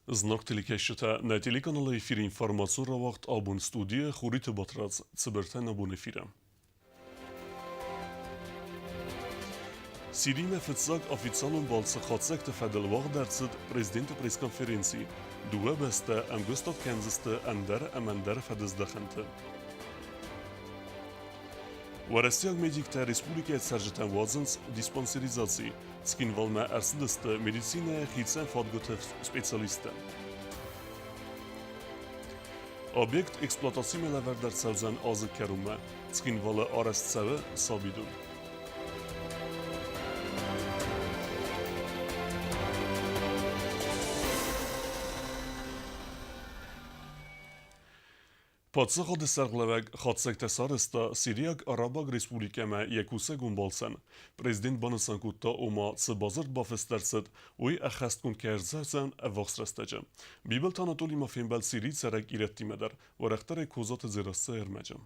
Знаг телекӕсджытӕ, нӕ телеканалы эфиры информацион рауагъд абон студийы Хуриты Батрадз, цыбыртӕ нӕ бон эфиры. Сиримӕ фыццаг официалон балцы хатдзӕгты фӕдыл уагъд ӕрцыд президенты пресс-конференци. Дыууӕ бӕстӕ ӕмгуыстад кӕндзысты ӕндӕр ӕмӕ ӕндӕр фӕдыздӕхӕнты. Уӕрӕсейаг медиктӕ республикӕйы цӕрджытӕн уадзынц диспансеризаци. Цхинвалмӕ ӕрцыдысты медицинӕйы хицӕн фадгуыты специалисттӕ. Объект эксплуатацимӕ лӕвӕрд ӕрцӕудзӕн азы кӕронмӕ. Цхинвалы арӕзт цӕуы сабидон. Паддзахады сӕргълӕууӕг хатдзӕгтӕ сарӕзта Сириаг Арабаг Республикӕмӕ йӕ кусӕгон балцӕн. Президент банысан кодта, ома цы бадзырд бафыст ӕрцыд, уый ӕххӕстгонд кӕй ӕрцӕудзӕн ӕввахс рӕстӕджы. Бибылты Анатолий ма фембӕлд Сирийы цӕрӕг ирӕттимӕ дӕр, уӕрӕхдӕрӕй Козаты Дзерассӕ ӕрмӕджы.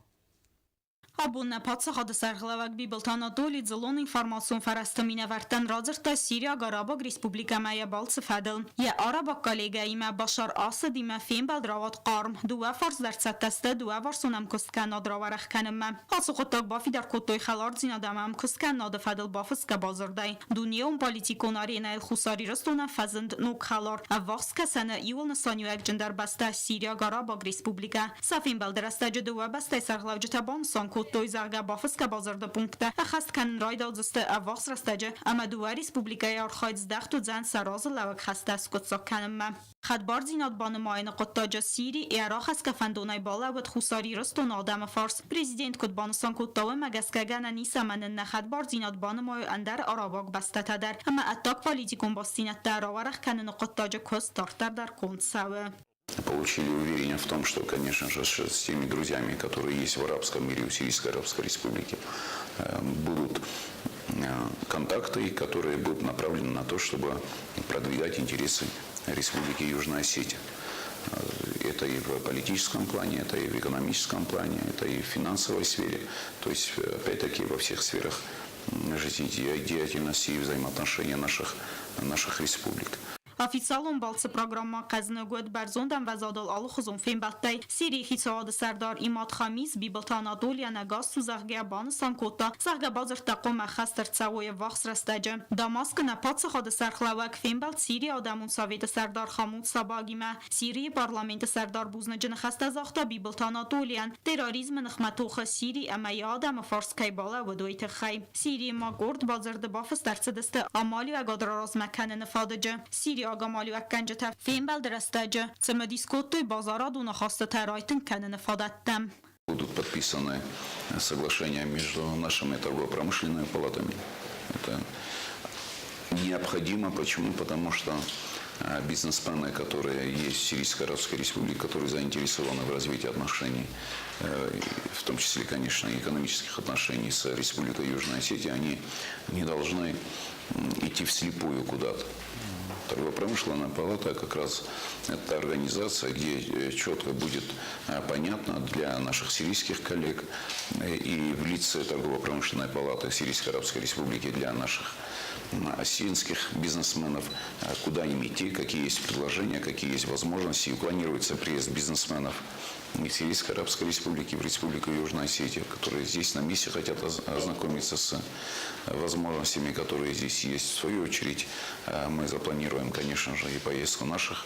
Абон нӕ паддзахады сӕргълӕууӕг Бибылты Анатоли дзыллон информацион фӕрӕзты минӕвӕрттӕн радзырдта Сириаг Арабаг Республикӕмӕ йӕ балцы фӕдыл. Йӕ арабаг коллегӕимӕ Башар Асадимӕ фембӕлд рауад хъарм, дыууӕ фарс дӕр цӕттӕ сты дыууӕварсон ӕмкуысткӕнынад рауӕрӕх кӕнынмӕ. Ацы хъуыддаг бафидар кодтой хӕлардзинад ӕмӕ ӕмкуысткӕнынады фӕдыл бафысгӕ бадзырдӕй. Дунеон политикон аренӕйыл Хуссар Ирыстонӕн фӕзынд ног хӕлар, Ӕввахс Скӕсӕны иууыл нысаниуӕгджындӕр бӕстӕ Сириаг Арабаг Республикӕ. Сӕ фембӕлды рӕстӕджы дыууӕ бӕстӕйы сӕргълӕуджытӕ банысан кодтой, зӕгъгӕ, бафысгӕ бадзырды пункттӕ ӕххӕст кӕнын райдаудзысты ӕввахс рӕстӕджы ӕмӕ дыууӕ республикӕйы архайд здӕхт уыдзӕн сӕ разылӕууӕг хӕстӕ скъуыддзаг кӕнынмӕ. Хӕдбардзинад банымайыны хъуыддаджы Сири йӕ рахӕсгӕ фӕндонӕй балӕууыд Хуссар Ирыстоны адӕмы фарс. Президент куыд банысан кодта, уымӕ гӕсгӕ гӕнӕн ис ӕмӕ нын нӕ хӕдбардзинад банымайой ӕндӕр арабаг бӕстӕтӕ дӕр ӕмӕ ӕддагполитикон бастдзинӕдтӕ рауӕрӕх кӕныны хъуыддаджы куыст дарддӕр дӕр конд цӕуы. Получили уверение в том, что, конечно же, с теми друзьями, которые есть в арабском мире, в Сирийской Арабской Республике, будут контакты, которые будут направлены на то, чтобы продвигать интересы Республики Южная Осетия. Это и в политическом плане, это и в экономическом плане, это и в финансовой сфере. То есть, опять-таки, во всех сферах жизнедеятельности и взаимоотношений наших республик. Официалон балцы программӕ къӕдзныг уыд бӕрзонд ӕмвӕзадыл алыхуызон фембӕлдтӕй. Сирийы хицауады сӕрдар Имад Хамис Бибылты Анатолийӕн ӕгас цу, зӕгъгӕ, банысан кодта, зӕгъгӕ, бадзырдтӕ хъуамӕ ӕххӕст ӕрцӕуой ӕввахс рӕстӕджы. Дамаскы нӕ паддзахады сӕргълӕууӕг фембӕлд Сирийы адӕмон советы сӕрдар Хамуд Сабагимӕ. Сирийы парламенты сӕрдар бузныджы ныхӕстӕ загъта Бибылты Анатолийӕн, терроризмы ныхмӕ тохы Сири ӕмӕ йӕ адӕмы фарс кӕй балӕууыд, уый тыххӕй. Сирийы ма къорд бадзырды бафыст ӕрцыдысты амалиуӕгад раразмӕ кӕныны фадыджы. Сириаг амалиуӕггӕнджытӕ фембӕлды рӕстӕджы цымыдис кодтой базарадон ахастытӕ райтынг кӕныны фадӕттӕм. Будут подписаны соглашения между нашими торгово-промышленными палатами. Это необходимо. Почему? Потому что бизнесмены, которые есть в Сирийской Арабской Республике, которые заинтересованы в развитии отношений, в том числе, конечно, и экономических отношений с Республикой Южная Осетия, они не должны идти вслепую куда-то. Торгово-промышленная палата как раз это организация, где четко будет понятно для наших сирийских коллег и в лице Торгово-промышленной палаты Сирийской Арабской Республики для наших осетинских бизнесменов, куда им идти, какие есть предложения, какие есть возможности. И планируется приезд бизнесменов из Сирийской Арабской Республики в Республику Южная Осетия, которые здесь на месте хотят ознакомиться с возможностями, которые здесь есть. В свою очередь мы запланируем, конечно же, и поездку наших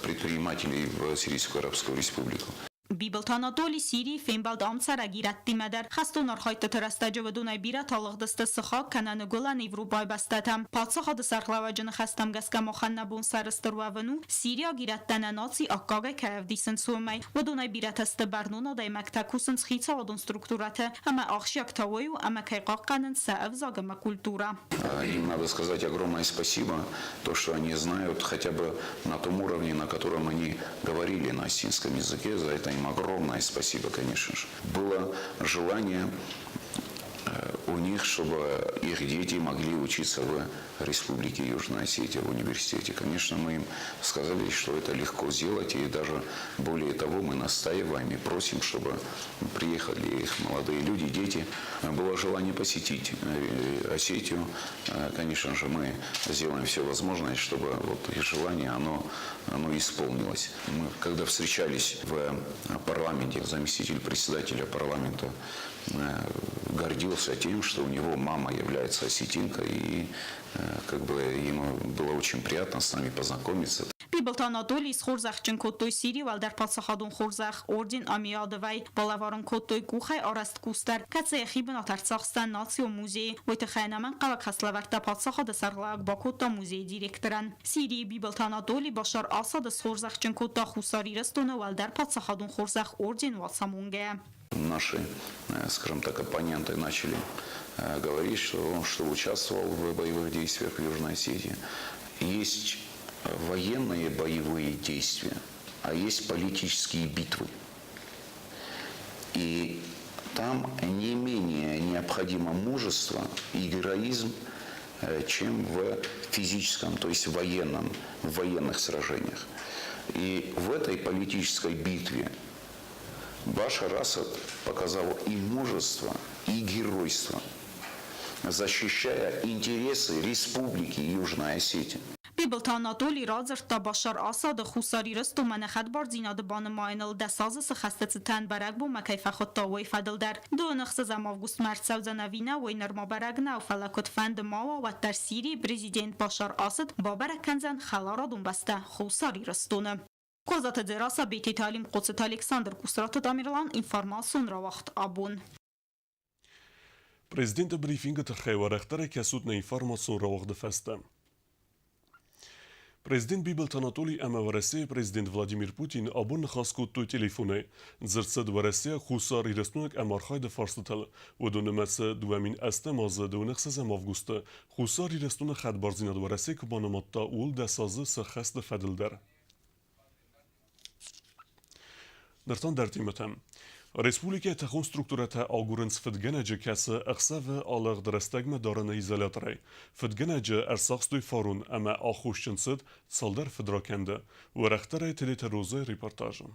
предпринимателей в Сирийскую Арабскую Республику. Бибылты Анатоли Сирийы фембӕлд ӕмцӕрӕг ирӕттимӕ дӕр. Хӕстон архайдтыты рӕстӕджы уыдонӕй бирӕтӕ алыгъдысты сыхаг кӕнӕ Ныгуылӕн Европӕйы бӕстӕтӕм. Паддзахады сӕргълӕууӕджы ныхӕстӕм гӕсгӕ махӕн нӕ бон сӕрыстыр уӕвын у, сириаг ирӕттӕ нӕ наци аккагӕй кӕй ӕвдисынц, уымӕй. Уыдонӕй бирӕтӕ сты бӕрнон адӕймӕгтӕ, кусынц хицауадон структурӕты ӕмӕ ахсджиаг та уый у, ӕмӕ кӕй хъахъхъӕнынц сӕ ӕвзаг ӕмӕ культурӕ. Им надо сказать огромное спасибо, то, что они знают хотя бы на том уровне, на котором они говорили на осетинском языке. За это им огромное спасибо, конечно же. Было желание у них, чтобы их дети могли учиться в Республике Южная Осетия, в университете. Конечно, мы им сказали, что это легко сделать, и даже более того, мы настаиваем и просим, чтобы приехали их молодые люди, дети. Было желание посетить Осетию. Конечно же, мы сделаем все возможное, чтобы вот их желание, оно исполнилось. Мы, когда встречались в парламенте, заместитель председателя парламента гордился тем, что у него мама является осетинкой, и как бы ему было очень приятно с нами познакомиться. Бибылты Анатолий схорзӕхджын кодтой Сирийы уӕлдӕр паддзахадон хорзӕх Орден Амиадовӕй, балӕвар ын кодтой къухӕй арӕзт къустӕр, кӕцы йӕхи бынат ӕрцахста Национ музейы. Уый тыххӕй ӕнӕмӕнгхъӕуӕг хӕслӕвӕрдтӕ паддзахады сӕргълӕууӕг бакодта музейы директорӕн. Сирийы Бибылты Анатолий Башар Асады схорзӕхджын кодта Хуссар Ирыстоны уӕлдӕр паддзахадон хорзӕх Орден Уацамонгӕйӕ. Наши, скажем так, оппоненты начали говорить, что он что участвовал в боевых действиях в Южной Осетии. Есть военные боевые действия, а есть политические битвы. И там не менее необходимо мужество и героизм, чем в физическом, то есть военном, в военных сражениях. И в этой политической битве Башар Асад показал и мужество, и геройство, защищая интересы Республики Южная Осетия. Бибылты Анатолий радзырдта Башар Асады Хуссар Ирыстонмӕ нӕ хӕдбардзинады банымайыныл 10 азы цы хӕсты цытӕн бӕрӕгбонмӕ кӕй фӕхуыдта, уый фӕдыл дӕр. 26 августмӕ ӕрцӕудзӕн ӕви нӕ, уый нырма бӕрӕг нӕу, фӕлӕ куыдфӕнды ма уа, уӕддӕр Сирийы президент Башар Асад бабӕрӕг кӕндзӕн хӕларадон бӕстӕ Хуссар Ирыстоны. Козаты Дзерассӕ, Бететы Алим, Хъоцыты Александр, Къусраты Тамерлан, информацион рауагъд абон. Президенты брифингы тыххӕй уӕрӕхдӕрӕй кӕсут нӕ информацион рауагъды фӕстӕ. Президент Бибылты Анатолий ӕмӕ Уӕрӕсейы президент Владимир Путин абон ныхас кодтой телефонӕй. Дзырд цыд Уӕрӕсейаг Хуссар Ирыстойнаг ӕмархайды фарстытыл. Уыдон нымӕцы 2008 азы 26 августы Хуссар Ирыстоны хӕдбардзинад Уӕрӕсе куы банымадта, ууыл 10 азы сӕххӕсты фӕдыл дӕр. Ныр та ӕндӕр темӕтӕм. Республикӕйы тыхон структурӕтӕ агурынц фыдгӕнӕджы, кӕцы ӕхсӕвы алыгъд рӕстӕгмӕ дарыны изоляторӕй. Фыдгӕнӕджы ӕрцахстой фарон ӕмӕ аххосджын цыд цалдӕр фыдракӕнды. Уӕрӕхдӕрӕй Тедеты Розӕйы репортажы.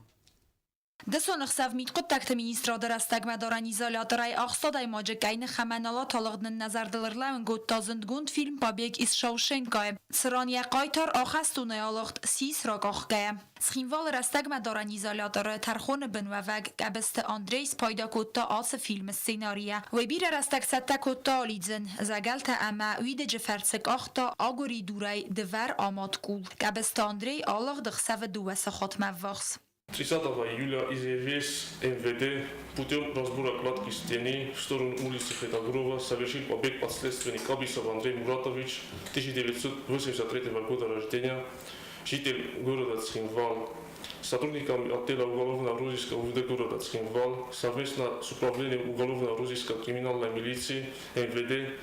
Дысон ӕхсӕв мидхъуыддӕгты министрады рӕстӕгмӕ дарӕн изоляторӕй ахст адӕймаджы къӕйных ӕмӕ налат алыгъд нын нӕ зӕрдыл ӕрлӕууын кодта зындгонд фильм «Побег из Шоушенка-йы», цыран йӕ хъайтар ахӕстонӕй алыгъд сис ракъахгӕйӕ. Цхинвалы рӕстӕгмӕ дарӕн изоляторы тӕрхоны бын уӕвӕг Къӕбысты Андрей спайда кодта ацы фильмы сценарийӕ. Уый бирӕ рӕстӕг цӕттӕ кодта алидзын, зӕгӕлтӕ ӕмӕ уидыджы фӕрцы къахта агуыридурӕй дывӕр амад къул. Къӕбысты Андрей алыгъд ӕхсӕвы дыууӕ сахатмӕ ввахс. 30 июля из МВД путем разбора кладки стены в сторону улицы Хетагурова совершил побег подследственный Кабисов Андрей Муратович, 1983 года рождения, житель города Цхинвал. Сотрудниками отдела уголовного розыска УВД города Цхинвал совместно с управлением уголовного розыска криминальной милиции МВД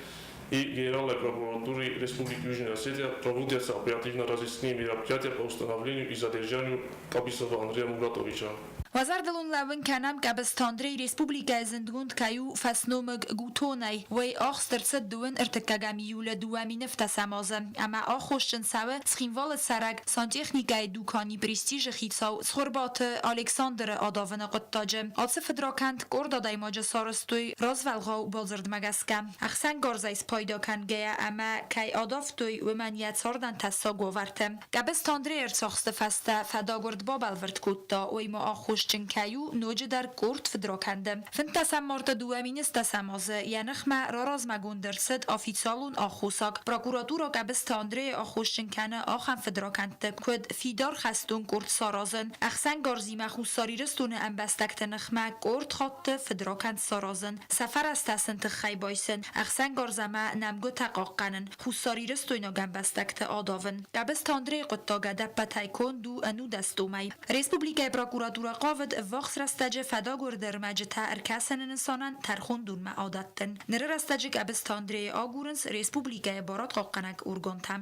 и Генеральной прокуратуры Республики Южная Осетия проводятся оперативно-розыскные мероприятия по установлению и задержанию Кабисова Андрея Муратовича. Уӕ зӕрдыл уын лӕууын кӕнӕм, Къӕбысты Андрей республикӕйы зындгонд кӕй у фӕсномыг Гутонӕй. Уый ахст ӕрцыд дыууын ӕртыккӕгӕм июлы 2007 азы ӕмӕ аххосджын цӕуы Цхинвалы цӕрӕг сантехникӕйы дукани Престиж-ы хицау Цхуырбаты Александры адавыны хъуыддаджы. Ацы фыдракӕнд къорд адӕймаджы сарӕзтой развӕлгъау бадзырдмӕ гӕсгӕ. Ӕхсӕнгарзӕй спайда кӕнгӕйӕ ӕмӕ кӕй адавтой, уымӕн йӕ цардӕн тӕссаг уавӕрты. Къӕбысты Андрей ӕрцахсты фӕстӕ фӕдагуырд бабӕлвырд кодта, уый ма аххосджын кӕй у ноджыдӕр къорд фыдракӕнды. 15 марты 2010 азы йӕ ныхмӕ раразмӕгонд ӕрцыд официалон аххосаг. Прокуратура Къӕбысты Андрейы аххосджын кӕны ахӕм фыдракӕндты, куыд фидар хӕстон къорд саразын, ӕхсӕнгарзимӕ Хуссар Ирыстоны ӕмбӕстӕгты ныхмӕ къорд хатты фыдракӕнд саразын, сӕ фӕрӕзтӕ сын тыххӕй байсын, ӕхсӕнгарз ӕмӕ нӕмгуытӕ хъахъхъӕнын, хуссарирыстойнаг ӕмбӕстӕгты адавын. Къӕбысты Андрейы хъуыддаг ӕдӕппӕтӕй конд у ӕнудӕс томӕй. Республикӕйы прокуратурӕ хъавыд ӕввахс рӕстӕджы фӕдагуырды ӕрмӕджытӕ ӕркӕсыны нысанӕн тӕрхондонмӕ адӕттын. Ныры рӕстӕджы Къӕбысты Андрейы агурынц республикӕйы барадхъахъхъӕнӕг органтӕ.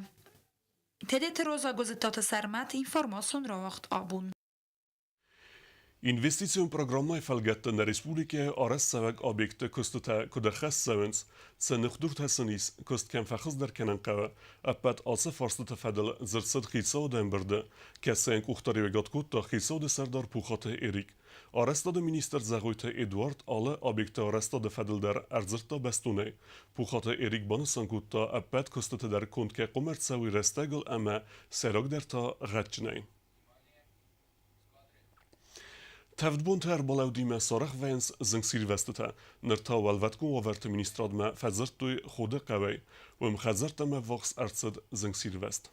Тедеты Роза Гуызыттаты Сӕрмӕт, информацион рауагъд абон. Инвестицион программӕйы фӕлгӕтты нӕ республикӕйы арӕзтцӕуӕг объектты куыстытӕ куыд ӕххӕст цӕуынц, цы ныхдуртӕ сын ис, куыст кӕм фӕхуыздӕр кӕнын хъӕуы, ӕппӕт ацы фарстыты фӕдыл дзырд цыд хицауады ӕмбырды, кӕцыйӕн къухдариуӕгад кодта хицауады сӕрдар Пухаты Эрик. Арӕзтады министр Зӕгъойты Эдуард алы объекты арӕзтады фӕдыл дӕр ӕрдзырдта бӕстонӕй. Пухаты Эрик банысан кодта, ӕппӕт куыстыты дӕр конд кӕй хъуамӕ ӕрцӕуой рӕстӕгыл ӕмӕ сӕйрагдӕр та гъӕдджынӕй. Тӕвд бонтӕ ӕрбалӕудимӕ сарӕх вӕййынц зынгсирвӕзтытӕ. Ныр та Уӕлвӕткон уавӕрты министрадмӕ фӕдзырдтой Ходы хъӕуӕй. Уым хӕдзӕрттӕм ӕввахс ӕрцыд зынгсирвӕзт.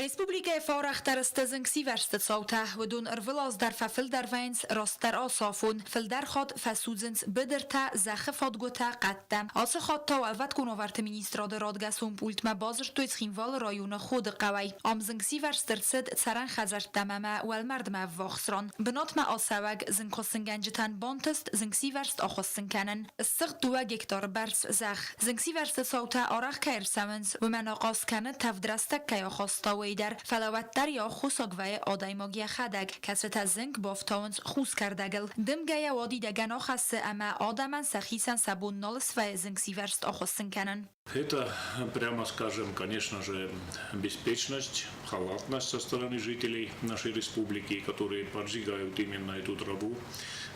Республикӕйы фӕуӕрӕхдӕр сты зынгсивӕрзты цаутӕ. Уыдон ӕрвылаз дӕр фӕфылдӕр вӕййынц растдӕр ацы афон. Фылдӕр хатт фӕсудзынц быдыртӕ, зӕххы фадгуытӕ, хъӕдтӕ. Ацы хатт та Уӕлвӕткон уавӕрты министрады радгӕсон пультмӕ бадзырдтой Цхинвалы районы Ходы хъӕуӕй. Ам зынгсивӕрзт ӕрцыд цӕрӕн хӕдзӕрттӕм ӕмӕ уӕлмӕрдмӕ ӕввахс ран. Бынатмӕ ацӕуӕг зынгхуыссынгӕнджытӕн бантыст зынгсивӕрзт ахуыссын кӕнын. Ссыгъд дыууӕ гектары бӕрц зӕхх. Зынгсивӕрзты цаутӕ арӕх кӕй ӕрцӕуынц, уымӕн ахъаз кӕны тӕвд рӕстӕг кӕй ахаста, уый дӕр. Фӕлӕ уӕддӕр йӕ аххосаг вӕййы адӕймаг йӕхӕдӕг, кӕцытӕ зынг бафтауынц хус кӕрдӕгыл. Дымгӕ йӕ уадидӕгӕн ахӕссы ӕмӕ адӕмӕн сӕхицӕн сӕ бон нал свӕййы зынгсивӕрзт ахуыссын кӕнын. Это, прямо скажем, конечно же, беспечность, халатность со стороны жителей нашей республики, которые поджигают именно эту траву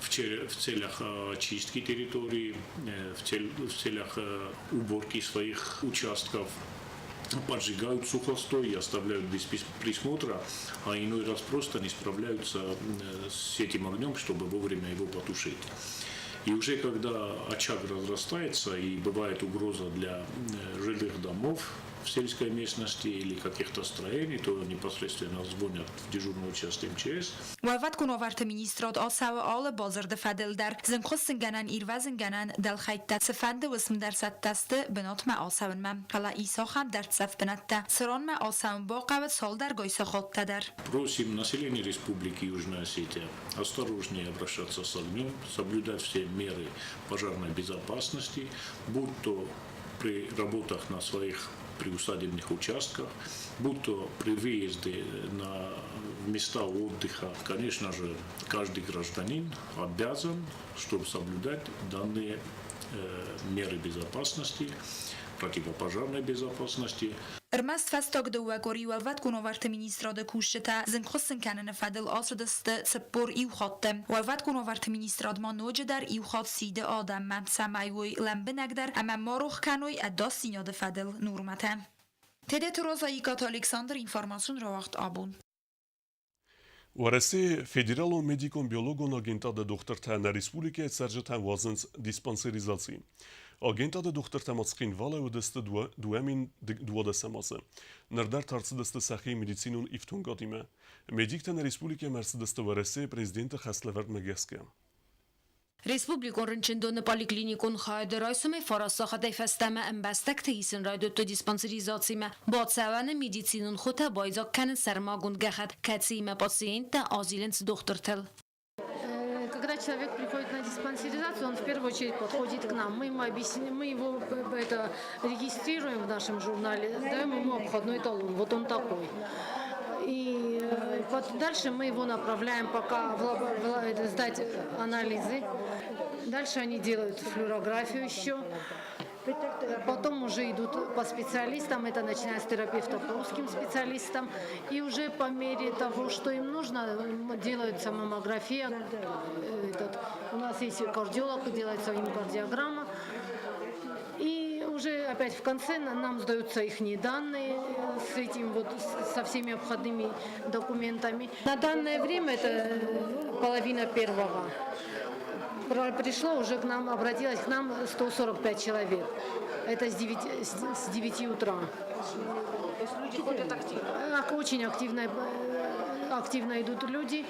в целях чистки территории, в целях уборки своих участков поджигают сухостой и оставляют без присмотра, а иной раз просто не справляются с этим огнем, чтобы вовремя его потушить. И уже когда очаг разрастается и бывает угроза для жилых домов в сельской местности или каких-то строений, то непосредственно звонят в дежурную часть МЧС. Уӕлвӕткон уавӕрты министрад ацӕуы алы бадзырды фӕдыл дӕр. Зынгхуыссынгӕнӕн-ирвӕзынгӕнӕн дӕлхӕйттӕ цыфӕнды уысм дӕр цӕттӕ сты бынатмӕ ацӕуынмӕ. Фӕлӕ ис ахӕм дӕрддзӕф бынӕттӕ, цы ранмӕ ацӕуын бахъӕуы цалдӕргай сахаттӕ дӕр. Просим население Республики Южная Осетия осторожнее обращаться с огнем, соблюдать все меры пожарной безопасности, будь то при работах на своих приусадебных участках, будь то при выезде на места отдыха. Конечно же, каждый гражданин обязан, чтобы соблюдать данные меры безопасности, противопожарной безопасности. Ӕрмӕст фӕстаг дыууӕ къуыри Уӕлвӕткон уавӕрты министрады кусджытӕ зынгхуыссын кӕныны фӕдыл ацыдысты 41 хатты. Уӕлвӕткон уавӕрты министрад ма ноджыдӕр иу хатт сиды адӕммӕ, цӕмӕй уой лӕмбынӕгдӕр ӕмӕ ма рох кӕной ӕдасдзинады фӕдыл нормӕтӕ. Тедеты Роза, Икъаты Александр, информацион рауагъд Абон. Уӕрӕсейы Федералон медикон-биологон агентады дохтыртӕ нӕ республикӕйы цӕрджытӕн уадзынц диспансеризаци. Агентады дохтыртӕ ма Цхинвалы уыдысты 2012 азы. Ныр дӕр та ӕрцыдысты сӕхи медицинон ифтонгадимӕ. Медиктӕ нӕ республикӕмӕ ӕрцыдысты Уӕрӕсейы президенты хӕслӕвӕрдмӕ гӕсгӕ. Республикон рынчындоны поликлиникон хайады райсомӕй фараст сахатӕй фӕстӕмӕ ӕмбӕстӕгты исын райдыдтой диспансеризацимӕ. Бацӕуӕны медицинон хотӕ байдзаг кӕнынц сӕрмагонд гӕххӕтт, кӕцыимӕ пациенттӕ азилынц дохтыртыл. Когда человек приходит на диспансеризацию, он в первую очередь подходит к нам. Мы ему объясняем, мы его это, регистрируем в нашем журнале, даем ему обходной талон. Вот он такой. И дальше мы его направляем пока в сдать анализы. Дальше они делают флюорографию еще. Потом уже идут по специалистам, это начиная с терапевта по узким специалистам. И уже по мере того, что им нужно, делается маммография. Этот, у нас есть кардиолог, делается им кардиограмма. И уже опять в конце нам сдаются их данные с этим вот, со всеми обходными документами. На данное время это половина первого. Пришло уже к нам, обратилось к нам 145 человек. Это с 9 утра. То есть люди ходят активно? Очень активно, активно идут люди.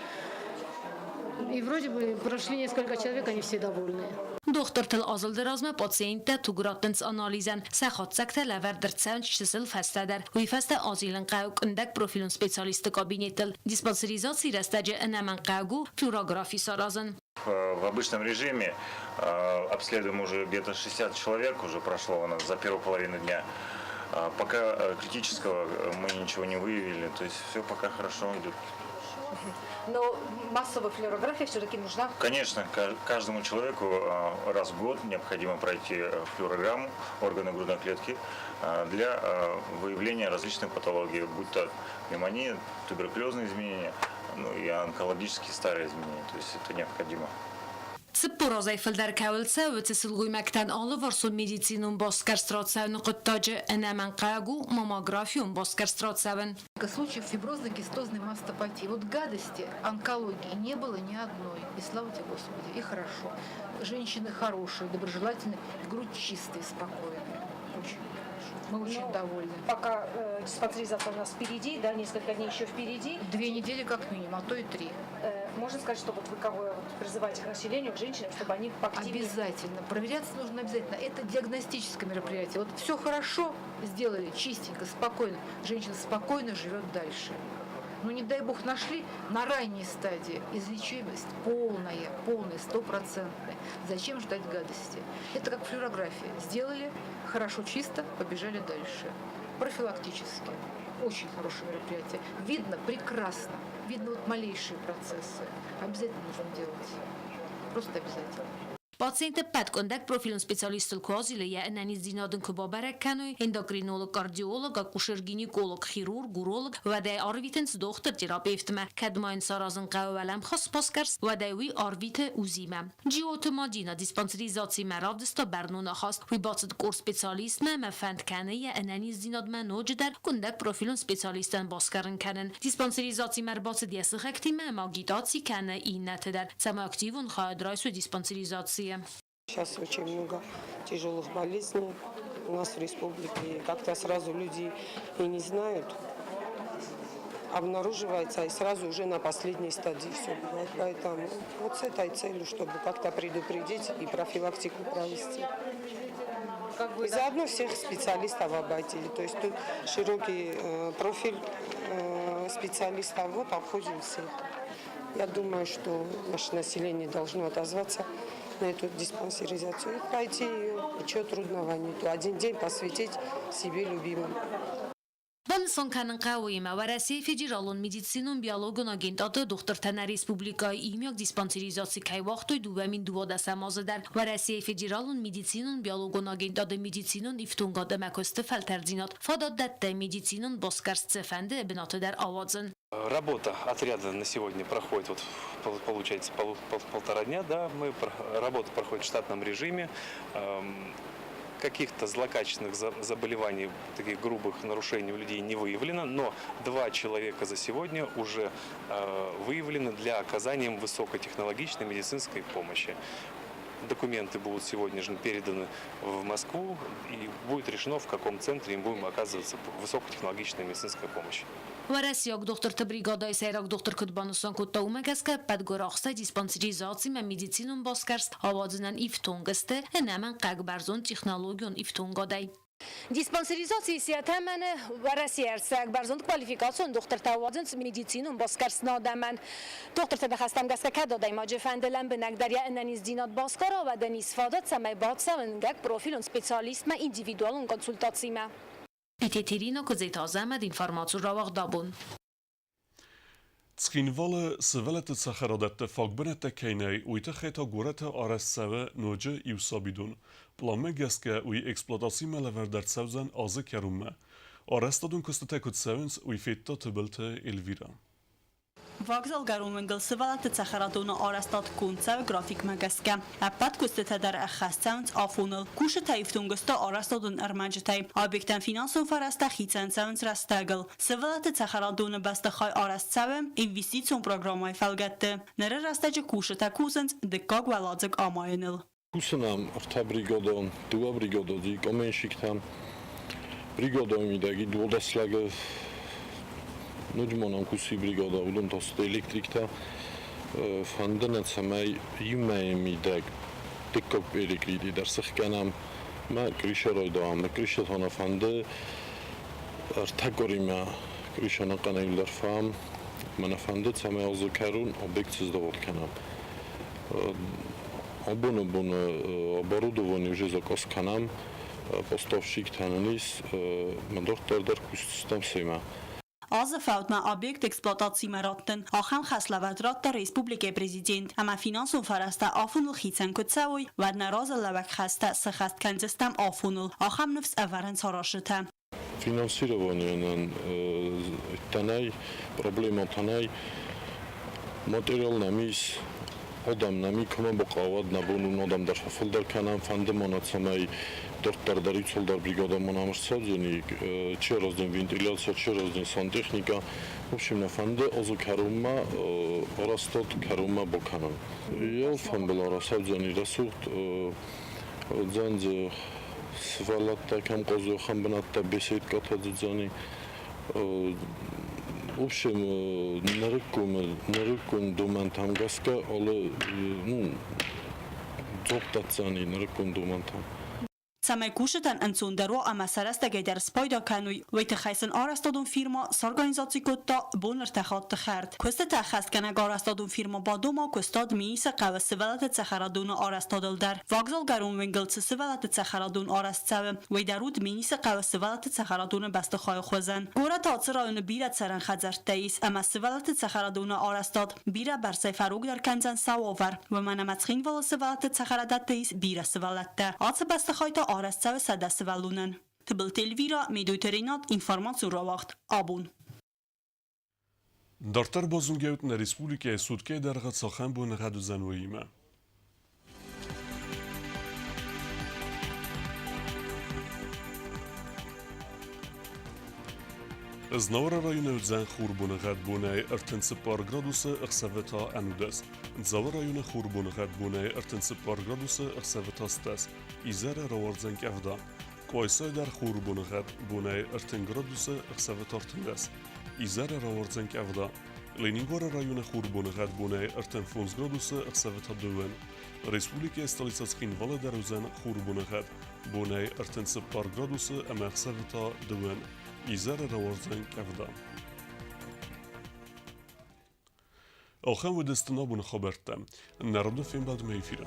И вроде бы прошли несколько человек, они все довольны. Дохтыртыл азылды размӕ пациенттӕ туг раттынц анализӕн. Сӕ хатдзӕгтӕ лӕвӕрд ӕрцӕуынц чысыл фӕстӕдӕр. Уый фӕстӕ азилын хъӕуы къуындӕг профилон специалистты кабинеттыл. Диспансеризацийы рӕстӕджы ӕнӕмӕнгхъӕуг у флюорографи саразын. В обычном режиме обследуем уже где-то 60 человек, уже прошло у нас за первую половину дня. Пока критического мы ничего не выявили, то есть все пока хорошо идет. Но массовая флюорография все-таки нужна? Конечно, каждому человеку раз в год необходимо пройти флюорограмму органа грудной клетки для выявления различных патологий, будь то пневмония, туберкулезные изменения, ну и онкологические старые изменения. То есть это необходимо. 40 азӕй фылдӕр кӕуыл цӕуы, уыцы сылгоймӕгтӕн алыварсон медицинон басгӕрст рацӕуыны хъуыддаджы ӕнӕмӕнгхъӕуӕг у маммографион басгӕрст рацӕуын. Случаев фиброзно-кистозной мастопатии. Вот гадости онкологии не было ни одной. И слава тебе, Господи, и хорошо. Женщины хорошие, доброжелательные, грудь чистая, спокойная. Очень хорошо. Мы очень довольны. Пока диспансеризация у нас впереди, да, несколько дней еще впереди. 2 недели как минимум, а то и 3. Можно сказать, что вот вы кого вот призываете к населению, к женщинам, чтобы они поактивнее... Обязательно. Проверяться нужно обязательно. Это диагностическое мероприятие. Вот все хорошо сделали, чистенько, спокойно. Женщина спокойно живет дальше. Ну, не дай бог, нашли на ранней стадии. Излечимость полная, полная, стопроцентная. Зачем ждать гадости? Это как флюорография. Сделали, хорошо, чисто, побежали дальше. Профилактически. Очень хорошее мероприятие. Видно прекрасно. Видно вот малейшие процессы. Обязательно нужно делать. Просто обязательно. Пациенты ӕппӕт къуындӕг профилон специалисттыл куы азилы, йӕ ӕнӕниздзинад ын куы бабӕрӕг кӕной, эндокринолог, кардиолог, акушер-гинеколог, хирург, уролог, уӕд ӕй арвитынц дохтыр-терапевтмӕ. Кӕд ма йын саразын хъӕуы уӕлӕмхас басгӕрст, уӕд ӕй уый арвиты УЗИ-мӕ. Джиоты Мадинӕ диспансеризацимӕ равдыста бӕрнон ахаст. Уый бацыд къорд специалистмӕ ӕмӕ фӕнд кӕны йӕ ӕнӕниздзинадмӕ ноджыдӕр къуындӕг профилон специалисттӕн басгарын кӕнын. Диспансеризацимӕ ӕрбацыд йӕ сыхӕгтимӕ ӕмӕ агитаци кӕны иннӕты дӕр, цӕмӕй активон хайад райсой диспансеризацийы. Сейчас очень много тяжелых болезней у нас в республике. И как-то сразу люди и не знают. Обнаруживается и сразу уже на последней стадии все бывает. Поэтому вот с этой целью, чтобы как-то предупредить и профилактику провести. И заодно всех специалистов обойти. То есть тут широкий профиль специалистов, вот обходим всех. Я думаю, что наше население должно отозваться на эту диспансеризацию и пройти ее. Ничего трудного нету. Один день посвятить себе любимым. Банысан кӕнын хъӕуы ӕмӕ Уӕрӕсейы Федералон медицинон биологон агентады дохтыртӕ нӕ республикӕйы иумиаг диспансеризаци кӕй уагътой 2012-ӕм азы дӕр. Уӕрӕсейы Федералон медицинон биологон агентады медицинон ифтонгад ӕмӕ куысты фӕлтӕрддзинад фадат дӕтты медицинон басгӕрст цыфӕнды бынаты дӕр ауадзын. Работа отряда на сегодня проходит, вот, получается, полтора дня, да, работа проходит в штатном режиме. Каких-то злокачественных заболеваний, таких грубых нарушений у людей не выявлено, но два человека за сегодня уже выявлены для оказания им высокотехнологичной медицинской помощи. Документы будут сегодня же переданы в Москву и будет решено, в каком центре им будем оказываться высокотехнологичная медицинская помощь. Уӕрӕсейаг дохтырты бригадӕйы сӕйраг дохтыр куыд банысан кодта, уымӕ гӕсгӕ ӕппӕт гуырахстӕй диспансеризацимӕ медицинон басгӕрст ауадзынӕн ифтонг сты ӕнӕмӕнгхъӕугӕ бӕрзонд технологион ифтонгадӕй. Диспансеризацийы сӕ тӕмӕны Уӕрӕсейы ӕрцӕуӕг бӕрзонд квалификацион дохтыртӕ уадзынц медицинон басгӕрст нӕ адӕмӕн. Дохтырты ныхӕстӕм гӕсгӕ кӕд адӕймаджы фӕнды лӕмбынӕгдӕр йӕ ӕнӕниздзинад басгара, уӕд ын ис фадат, цӕмӕй бацӕуа ӕнгӕг профилон специалистмӕ индивидуалон консультацимӕ. Битеты Иринӕ, Куыдзеты Азӕмӕт, информацион рауагъд Абон. Цхинвалы сывӕллӕтты цӕхӕрадӕтты фаг бынӕттӕ кӕй нӕй, уый тыххӕй та горӕты арӕзт цӕуы ноджы иу сабидон. Пъланмӕ гӕсгӕ уый эксплуатацимӕ лӕвӕрд ӕрцӕудзӕн азы кӕронмӕ. Арӕзтадон куыстытӕ куыд цӕуынц, уый федта Тыбылты Эльвирӕ. Вагзалгӕрон уынгыл сывӕллӕтты цӕхӕрадоны арӕзтад конд цӕуы графикмӕ гӕсгӕ. Ӕппӕт куыстытӕ дӕр ӕххӕст цӕуынц афоныл. Кусджытӕ ифтонг сты арӕзтадон ӕрмӕджытӕй. Объектӕн финансон фӕрӕзтӕ хицӕн цӕуынц рӕстӕгыл. Сывӕллӕтты цӕхӕрадоны бӕстыхай арӕзт цӕуы инвестицион программӕйы фӕлгӕтты. Ныры рӕстӕджы кусджытӕ кусынц дыккаг уӕладзыг амайыныл. Кусы нӕм ӕртӕ бригадон, дыууӕ бригадони каменщиктӕ. Бригадӕйы мидӕг 12 лӕгы, ноджы ма нӕм кусы бригадӕ, уыдон та сты электриктӕ. Фӕнды нӕ, цӕмӕй иу мӕйы мидӕг дыккаг перекрытие дӕр сыхгӕнӕм. Мӕ крыша райдайӕм. Нӕ крыша та нӕ фӕнды ӕртӕ къуыримӕ крыша ӕнӕхъӕнӕй дӕр фӕм. Мӕ нӕ фӕнды, цӕмӕй азы кӕрон объект сыздавод кӕнӕм. Абоны боны оборудование уже заказ кӕнӕм, поставщиктӕ нын ис, мӕ дарддӕр дӕр кусдзыстӕм семӕ. Азы фӕудмӕ объект эксплуатацимӕ раттын, ахӕм хӕслӕвӕрд радта республикӕйы президент, ӕмӕ финансон фӕрӕзтӕ афоныл хицӕн куы цӕуой, уӕд нӕ разылӕууӕг хӕстӕ сыххӕст кӕндзыстӕм афоныл, ахӕм ныфс ӕвӕрынц аразджытӕ. Финансированиенӕн нӕй, проблемӕтӕ нӕй. Материал нӕм ис, адӕм нӕм и, кӕмӕ бахъӕуӕд, нӕ бон у адӕм дӕр фӕфылдӕр кӕнӕм, фӕнды ма нӕ, цӕмӕй дарддӕр дӕр ицӕлдӕр бригадӕ ма нӕм ӕрцӕудзӕни, чи араздзӕн вентиляци, чи араздзӕн сантехникӕ. В общем, нӕ фӕнды азы кӕронмӕ арӕзтад кӕронмӕ бакӕнын. Йӕ алфамбылай рацӕудзӕни рӕсугъд уыдзӕн дзы сывӕллӕттӕ кӕм хъазой, ахӕм бынӕттӕ, беседкӕтӕ дзы уыдзӕни. В общем, нырыккон, нырыккон домӕнтӕм гӕсгӕ алы, ну, дзуапп дӕтдзӕни нырыккон домӕнтӕм. Цӕмӕй кусджытӕн ӕнцондӕр уа ӕмӕ сӕ рӕстӕгӕй дӕр спайда кӕной, уый тыххӕй сын арӕзтадон фирмӕ сорганизаци кодта бон ӕртӕ хатты хӕрд. Куыстытӕ ӕххӕстгӕнӕг арӕзтадон фирмӕ бадома куыстад Миисы хъӕуы сывӕллӕтты цӕхӕрадоны арӕзтадыл дӕр. Вагзалгӕрон уынгыл цы сывӕллӕтты цӕхӕрадон арӕзт цӕуы, уый дӕр у Дменисы хъӕуы сывӕллӕтты цӕхӕрадоны бӕстыхайы хуызӕн. Горӕты ацы районы бирӕ цӕрӕн хӕдзӕрттӕ ис ӕмӕ сывӕллӕтты цӕхӕрадоны арӕзтад бирӕ бӕрцӕй фӕрогдӕр кӕндзӕн сӕ уавӕр, уымӕн ӕмӕ Цхинвалы сывӕллӕтты цӕхӕрадӕтты ис бирӕ сывӕллӕттӕ. Ацы бӕстыхай та арӕзт цӕуы 100 сывӕллонӕн. Тыбылты Эльвира, Медойты Ренат, информацион рауагъд «Абон». Дарддӕр базонгӕут нӕ республикӕйы суткӕйы дӕргъы цахӕм боныгъӕд уыдзӕн, уыимӕ. Знауыры районы уыдзӕн хурбоныгъӕд бонӕй 34 градусы, ӕхсӕвы та 11. Дзауы районы хурбоныгъӕд бонӕй 34 градусы, ӕхсӕвы та 10. Изӕры рауардзӕн къӕвда. Къуайсайы дӕр хурбоныгъӕд бонӕй 30 градусы, ӕхсӕвы та 13. Изӕры рауардзӕн къӕвда. Ленингоры районы хурбоныгъӕд бонӕй 35 градусы, ӕхсӕвы та 2. Республикӕйы столицӕ Цхинвалы дӕр уыдзӕн хурбоныгъӕд. Бонӕй 34 градусы ӕмӕ ӕхсӕвы та 2. Изӕры рауардзӕн къӕвда. Ахӕм уыдысты нӕ абоны хабӕрттӕ. Нӕ фембӕлдмӕ эфиры.